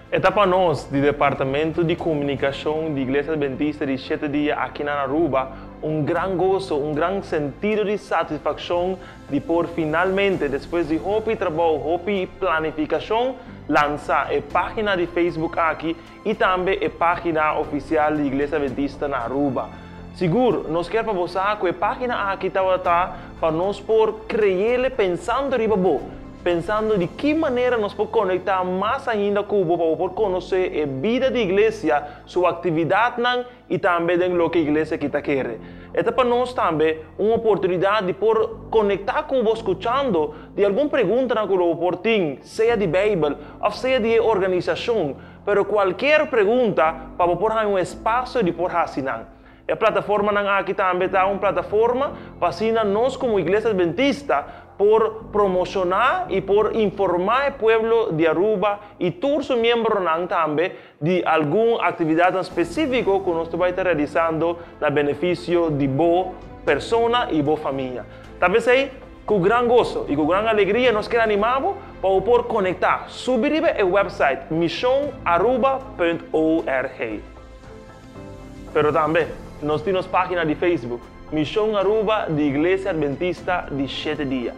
E ta pa nos di Departamento di Comunicacion di Iglesia Adventista di Shete Dia aki na Aruba un gran goso, un gran sentido di satisfaccion di por finalmente, despues di hopi trabou, hopi planificacion, lansa e pagina di Facebook aki y tambe e pagina oficial di Iglesia Adventista na Aruba. Sigur, nos kier pa bo sa cu e pagina aki tabata pa nos por creele pensando riba bo, Pensando di ki manera nos por konektá mas ainda ku bo pa bo por konosé e bida di iglesia, su aktividatnan i tambe den loke iglesia aki ta kere. E ta pa nos tambe un oportunidat di por konektá ku bo skuchando di algun preguntanan ku lo bo por tin, sea di Beibel òf sea di e organisashon, pero kualkier pregunta pa bo por haña un espasio di por hasi nan. E plataformanan aki tambe ta un plataforma pa asina nos komo Iglesia Adventista por promoshoná i por informá e pueblo di Aruba i tur su miembronan tambe di algun aktividatnan spesífiko ku nos ta bai ta realisando na benefisio di bo persona i bo famia. Ta p'esei, ku gran goso i ku gran alegria nos kier animá bo pa bo por konektá, subi riba e wèpsait missionaruba punt org. Pero tambe nos tin nos página di Facebook, Mishon Aruba di Iglesia Adventista di Shete Dia.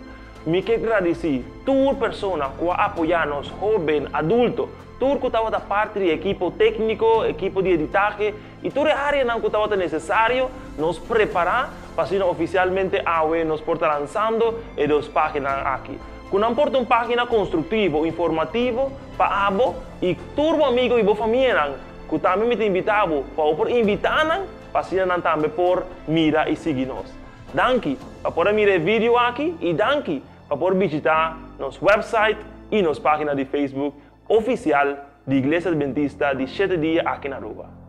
Mi ke gradisí tur persona ku a apoyá nos, hóben, adulto, tur ku tabata parti di ekipo tékniko, ekipo di editahe i tur e áreanan ku tabata nesesario nos prepará pa asina ofisialmente awe nos por ta lansando e dos páginanan aki. Ku nan por ta un página konstruktivo, informativo pa abo i tur bo amigo i bo famianan. Ku tambe mi ta invitá bo pa bo por invitá nan pa asina nan tambe por mira i sigui nos. Danki pa por a mira e video aki i danki pa por bishitá nos website i nos página di Facebook ofisial di Iglesia Adventista di Shete Dia aki na Aruba.